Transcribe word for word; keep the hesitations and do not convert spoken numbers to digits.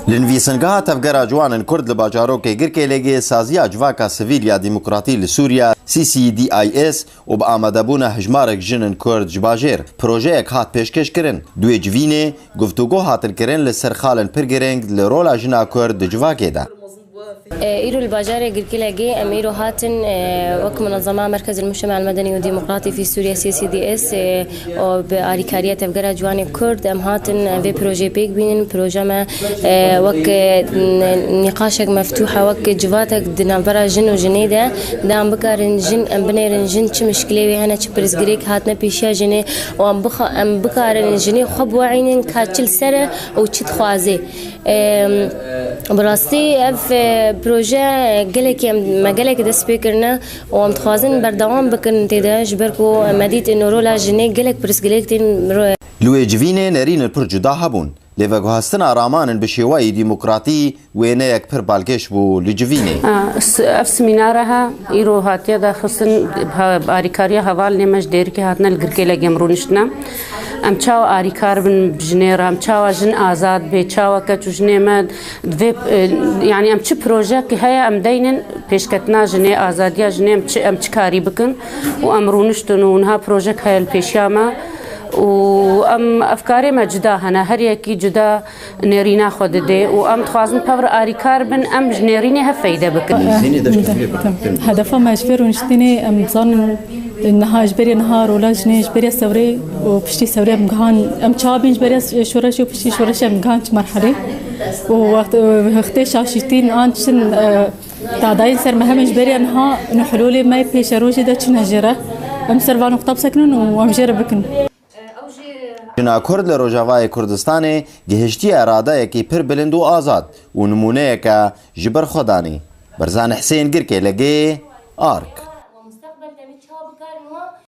Li nivîsingeha Tevgera Ciwanên Kurd li bajarokê Girkêlêgê saziya Civaka Sivîl ya Demokratî li Sûriya, C C D I S, û bi amadebûna hejmarek jinên Kurd ji bajêr, projeyek hat pêşkêşkirin. Di wê civînê, guftûgo hatin kirin li ser xalên pir girîng li rola jina Kurd di civakê de. E, îro li bajarê Girkêlêgê em îro hatin, e, wek Munezema Merkez el Mujtema el Medeni û Demokratî fî Sûriye, C C D S, e, û bi alîkariya Tevgera Ciwanê Kurd em hatin, e, vê projeyê pêk bînin. Proje me, e, wek, e, n-, nîqaşek meftûh e, wek civatek di navbera jin û jinê de, de em bikarin jin, em binêrin jin çi mişkilê wê hene, çi pirsgirêk hatine pêşiya jinê û em bixa-, em bikarin jinê xwe biweînin ka çi li ser e û çi dixwaze. Em, bi rastî ev, e, proje gelekî em, me gelekî dest pê kirine û em dixwazin berdewam bikin tê de, ji ber ku me dît ino rola jinê gelek pirsgirêk tên ro-, Li wê civînê nerînin pir cuda hebûn. Lê veguhastina ramanên bi şêweyî demokratî wêneyek pir balkêş bû li civînê. A, s-, ev semînara ha îro hatiye daxistin, ha, bi alîkariya hevalên me ji Dêrikê hatine li Girkêlêgê em rûniştine. Em çawa alîkar bin bi jinê re, em çawa jin azad bê, çawa keç û jinê me divê, e, yanî em çi projeyekî heye em deynin pêşketina jinê, azadiya jinê em çi, em çi karî bikin û em rûniştin û niha projek heye li pêşiya me û em efkarê me cuda hene, her yekî cuda nêrîna xwe didê û em dixwazin pevr alîkar bin, em ji nêrînê hev feyde bikin. Hedefa me ji vê rûniştinê em zanin niha ji berê niha rola jinê ji berê sewrê û piştî sewrê em gihan, em çawa bîn ji berê şoreşê û piştî şoreşê em gihan çi merhelê û wext, wextê şaşîtîn an çin, e, dadayên ser me heme ji berê niha ino hilolê me pêşerojê de çine jê re. Em ser van nokta bisekinin û em jê re bikin. Jina Kurd li Rojavayê Kurdistanê gihiştiye iradeyekî pir bilind û azad û nimûneyeke ji berxwedanê. Berzan Husên, Girkêlêgê, Ark.